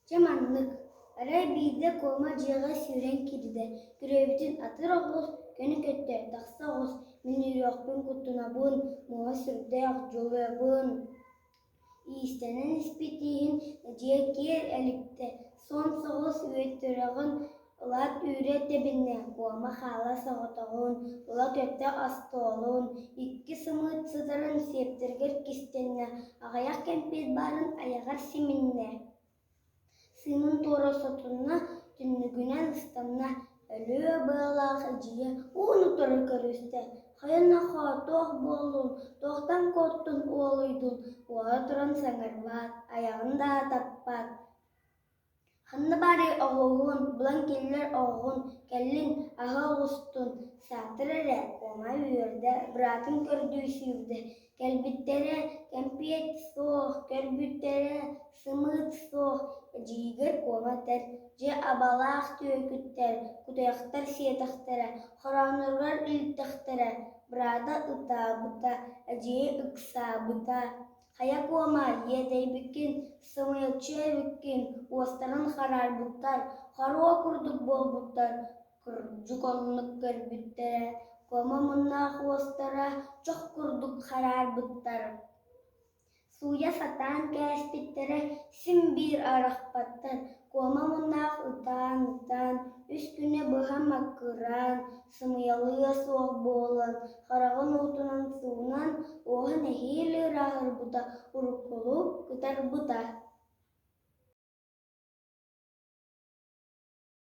Дьэ маннык, арай биирдэ Куома дьиэҕэ сүүрэн киирдэ, күрүөбүтүн атыр оҕус, көнө көттө, тахса оҕус, мин үөрүөхпүн куттанабын, муоһа сүрдээх, дьулуйабын Иистэнэн испит ииһин дьиэ киэр эликтэ, суон соҕус үөттүрэҕин ылаат үүрэ тэбиннэ, Куома хаала соҕотоҕун, ыла көттө остуолун, икки сымыыт сытарын сиэптэригэр кистэннэ, аҕыйах кэмпиэт баарын айаҕар симиннэ Сыынын туора сотунна, түннүгүнэн ыстанна, өлүө быалаах эдьиийэ уун-утары көрүстэ: «Хайа нохоо, туох буоллун, туохтан куоттун, уолуйдун?» Уола туран саҥарбат, айаҕын да атаппат «Ханна баарый оҕуһун, булан киллэр оҕоҕун, кэллин, аһы оҕустун, саатар эрэ» Куома үөрдэ, быраатын көрдүү сүүрдэ Кэлбиттэрэ кэмпиэт суох, көрбүттэрэ сымыыт суох, эдьиийигэр Куома этэр: «Дьэ абалаах түөкүттэр, кутуйахтар сиэтэхтэрэ, хороонноругар илтэхтэрэ» Быраата ытаабыта, эдьиийэ ыксаабыта: «Хайа Куома, иэдэйбиккин, сымыйаччы эбиккин, уостарын хараарбыттар, хоруо курдук буолбуттар, Кырдьык оннук көрбүттэрэ, Куома муннаах уостара чох курдук хараарбыттар, сууйа сатаан кээспиттэрэ син биир арахпаттар, Куома муннаах ытаан-ытаан, үс күнү быһа маккыраан, сымыйалыа суох буолан, хараҕын уутунан суунан, уоһа нэһиилэ ырааһырбыта, уруккулуу кытарбыта.